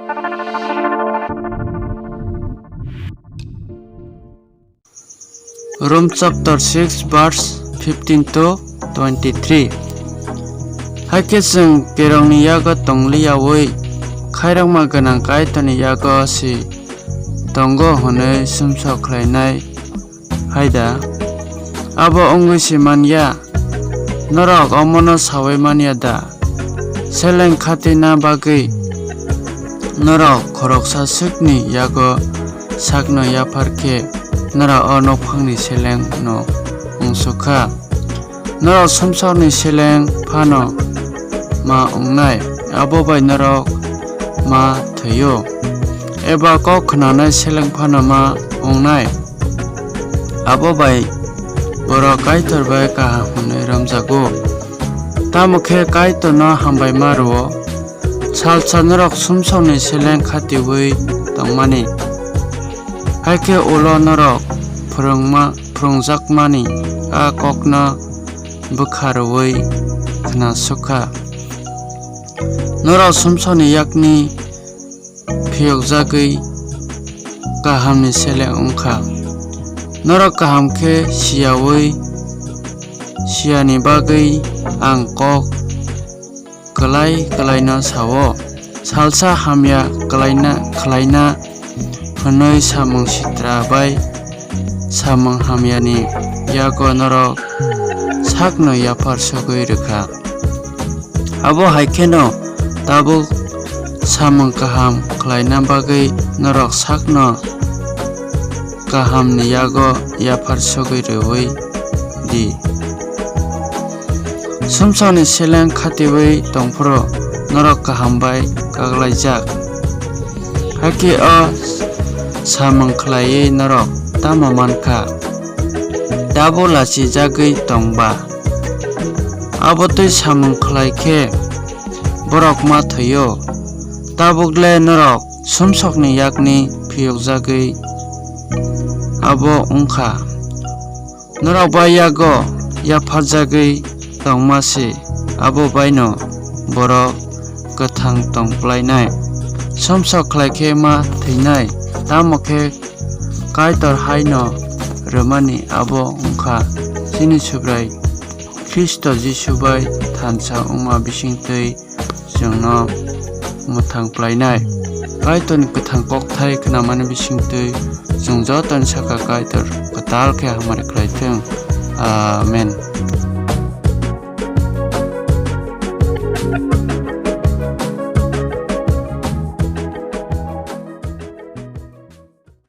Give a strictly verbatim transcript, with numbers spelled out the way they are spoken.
Rom chapter six verse fifteen to twenty-three. Hakhe chwng kerongni yago tongliyaui khairokma gwnang Kaitorni yago si tongo hwnwi sumsok khlainai hai da? Abo wngwi se man ya? Norok omono saui man ya da? Seleng khatina bagwi norok khoroksa swkni yago sakno yaphar khe norok o nokphangni selengno wngsuk kha. Norok sumsokni seleng phano ma wngnai, abo bai norok ma thwi-o, eba kok khnanai seleng phano ma wngnai, abo bai borok Kaitor bai kaham hwnwi romjago. Tamo khe Kaitorno hambai ma rw-o, salsa norok sumsokni seleng khatiui tongmani. Hakhe ulo norok phwrwngma-, phwrwngjakmani a kokno bwkha rwui khna suk kha. Norok sumsokni yakni phiyokjagwi kahamni seleng wng kha. Norok kaham khe siyaui siyani bagwi ang kok kwlai kwlaino sao. Salsa hamya kwlaina, khlaina hwnwi samung sitra bai samung hamyani yago norok sakno yaphar sogwi rwkha. Abo hai kheno tabuk samung kaham khlaina bagwi norok sakno kahamni yago yaphar sogwi rwui di. Sumsokni seleng khatiui tongphuru norok kaham bai kaklaijak. Hakhe o samung khlaiwi norok tamo man kha? Tabuk lachijagwi tong ba? Abo twi samung khlai khe borok ma thwi-o. Tabuk le norok sumsokni yakni phiyokjagwi abo wng kha. Norok bai yago yapharjagwi tongma se, abo baino borok kwthang tong phlainai. Sumsok khlai khe ma thwinai, tamo khe Kaitor haino rwmani abo wng kha chini Subrai Khristo Jisu bai thansa wngma bisingtwi chwngno mwthang phlainai. Kaitorni kwthang kokthai khnamani bisingtwi chwng jotoni saka Kaitor kwtal khe hamari khlai thung. Amen.